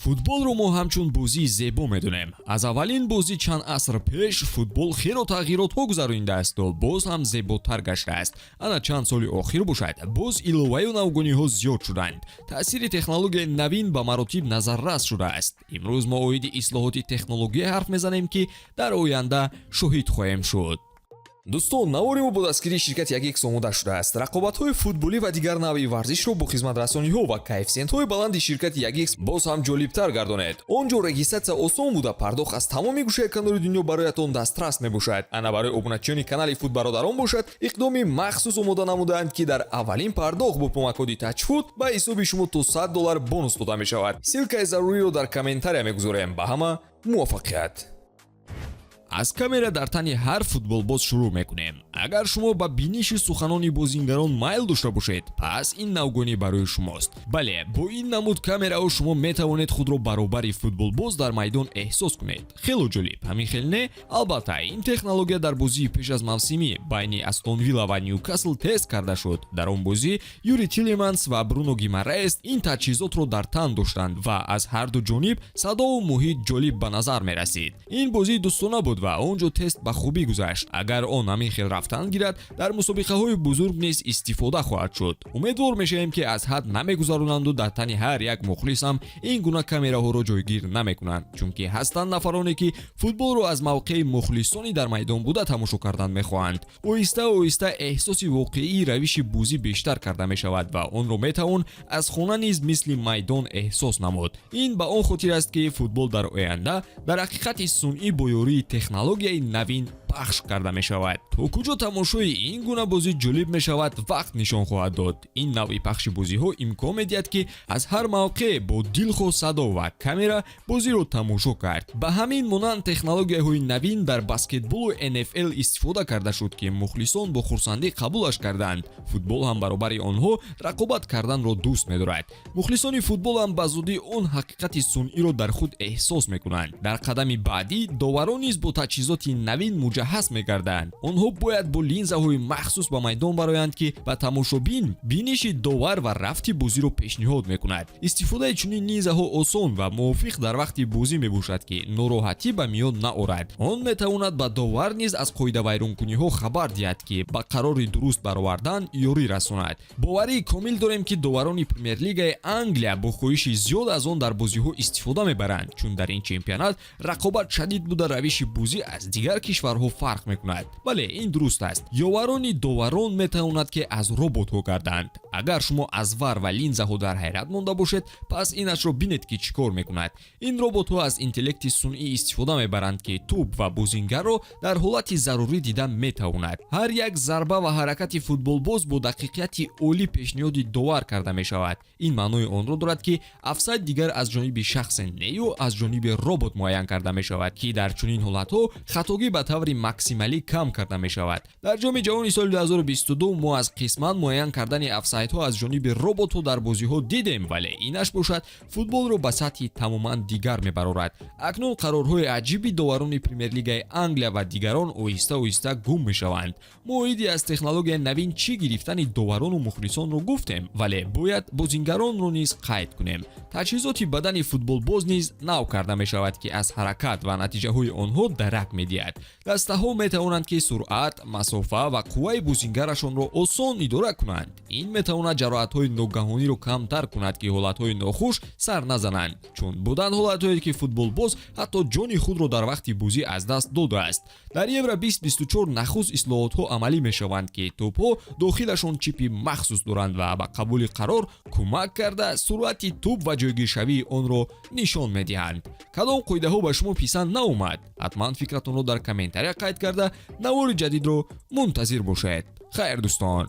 Футболро мо ҳамчун бозии зебо медонем. Аз аввалин бозӣ чанд аср пеш футбол хело тағйиротҳо гузаронидаасту боз ҳам зеботар гаштааст. Ана чанд соли охир бошад, боз иловаю навгониҳо зиёд шуданд. Таъсири технологияи навин ба маротиб назаррас шудааст. Имрӯз мо оиди ислоҳоти технология ҳарф мезанем, ки дар оянда шоҳид хоҳем шуд. Дӯстон, навори мо бо дастгирии ширкати Ягикс омода шудааст. Рақобатҳои футболӣ ва дигар навъи варзишро бо хизматрасониҳо ва коэффисиентҳои баланди ширкати Ягикс боз ҳам ҷолибтар гардонед. Он ҷо регистрация осон буда, пардохт аз тамоми гӯшаи канори дунё бароятон дастрас мебошад. Ана барои обуначиёни канали Футбародарон бошад, иқдоми махсус омода намудаанд, ки дар аввалин пардохт бо промокоди Тачфут ба ҳисоби шумо то 100 доллар бонус дода мешавад. Ссылкаи заруриро дар комментария мегузорем. Ба ҳама муваффақият! Аз камера дар тани ҳар футболбоз шурӯъ мекунем. Агар шумо ба биниши суханони бозингарон майл дошта бошед, пас ин навгонӣ барои шумост. Бале, бо ин намуд камераҳо шумо метавонед худро баробари футболбоз дар майдон эҳсос кунед. Хело ҷолиб, ҳамин хел не? Албатта, ин технология дар бозии пеш аз мавсимӣ байни Астон Вилла ва Ньюкасл тест карда шуд. Дар он бозӣ Юри Тилеманс ва Бруно Гимараес ин таҷҳизотро дар тан доштанд ва аз ҳарду ҷониб садову муҳит ҷолиб ба назар мерасид. Ин бозии дӯстона буд ва он ҷо тест ба хубӣ гузашт. Агар он ҳамин хел рафтан гирад, дар мусобиқаҳои бузург низ истифода хоҳад шуд. Умедвор мешавем, ки аз ҳад намегузаронанду дар тани ҳар як мухлис ҳам ин гуна камераҳоро ҷойгир намекунанд, чунки ҳастанд нафароне, ки футболро аз мавқеи мухлисони дар майдон буда тамошо кардан мехоҳанд. Оҳиста оҳиста эҳсоси воқеии равиши бозӣ бештар карда мешавад ва онро метавон аз хона низ мисли майдон эҳсос намуд. Ин ба он хотир аст, ки футбол дар оянда дар ҳақиқати сунъӣ бо ёрии технологияи навин пахш карда мешавад. То куҷо тамошои ин гуна бозӣ ҷолиб мешавад, вақт нишон хоҳад дод. Ин навъи пахши бозиҳо имкон медиҳад, ки аз ҳар мавқеъ бо дилхоҳ садо ва камера бозиро тамошо кард. Ба ҳамин монанд технологияҳои навин дар баскетболу НФЛ истифода карда шуд, ки мухлисон бо хурсандӣ қабулаш карданд. Футбол ҳам баробари онҳо рақобат карданро дӯст медорад. Мухлисони футбол ҳам ба зудӣ он ҳақиқати сунъиро дар худ эҳсос мекунанд. Дар қадами баъдӣ доварон низ бо таҷҳизоти навин муҷаҳҳаз мегарданд. Онҳо бояд бо линзаҳои махсус ба майдон бароянд, ки ба тамошобин биниши довар ва рафти бозиро пешниҳод мекунад. Истифодаи чунин линзаҳо осон ва мувофиқ дар вақти бозӣ мебошад, ки нороҳатӣ ба миён наорад. Он метавонад ба довар низ аз қоидавайронкуниҳо хабар диҳад, ки ба қарори дуруст баровардан ёрӣ расонад. Боварии комил дорем, ки доварони Премер-лигаи Англия бо хоҳиши зиёд аз он дар бозиҳо истифода мебаранд, чун дар ин чемпионат рақобат шадид буда, равиши бозӣ аз дигар кишварҳо фарқ мекунад. Бале, ин дуруст аст, ёварони доварон метавонад, ки аз роботҳо гарданд. Агар шумо аз ВАР ва линзаҳо дар ҳайрат монда бошед, пас инашро бинед, ки чӣ кор мекунад. Ин роботҳо аз интеллекти сунъӣ истифода мебаранд, ки тӯб ва бозингарро дар ҳолати зарурӣ дида метавонад. Ҳар як зарба ва ҳаракати футболбоз бо дақиқияти олӣ пешниҳоди довар карда мешавад. Ин маънои онро дорад, ки офсайд дигар аз ҷониби шахсе нею аз ҷониби робот муайян карда мешавад, ки дар чунин ҳолатҳо хатогӣ ба таври максималӣ кам карда мешавад. Дар Ҷоми ҷаҳони соли 2022 мо аз қисман муайян кардани офсайдҳо аз ҷониби роботҳо дар бозиҳо дидем, вале инаш бошад, футболро ба сатҳи тамоман дигар мебарорад. Акнун қарорҳои аҷиби доварони Премер-лигаи Англия ва дигарон оҳиста оҳиста гум мешаванд. Мо оиди аз технологияи навин чӣ гирифтани доварону мухлисонро гуфтем, вале бояд бозингаронро низ қайд кунем. Таҷҳизоти бадани футболбоз низ нав карда мешавад, ки аз ҳаракат ва натиҷаҳои онҳо дарак медиҳад. Дастаҳо метавонанд, ки суръат, масофа ва қувваи бозингарашонро осон идора кунанд. Ин метавонад ҷароҳатҳои ногаҳониро камтар кунад, ки ҳолатҳои нохуш сар назананд, чун буданд ҳолатҳое, ки футболбоз ҳатто ҷони худро дар вақти бозӣ аз даст додааст. Дар Евро 2024 нахуст ислоҳотҳо амалӣ мешаванд, ки тӯбҳо дохилашон чипи махсус доранд ва ба қабули қарор кӯмак карда, суръати тӯб ва ҷойгиршавии онро нишон медиҳанд. Кадом қоидаҳо ба шумо писанд наомад? Ҳатман фикратонро дар комментария қайд карда, навори ҷадидро мунтазир бошед. Хайр, дӯстон.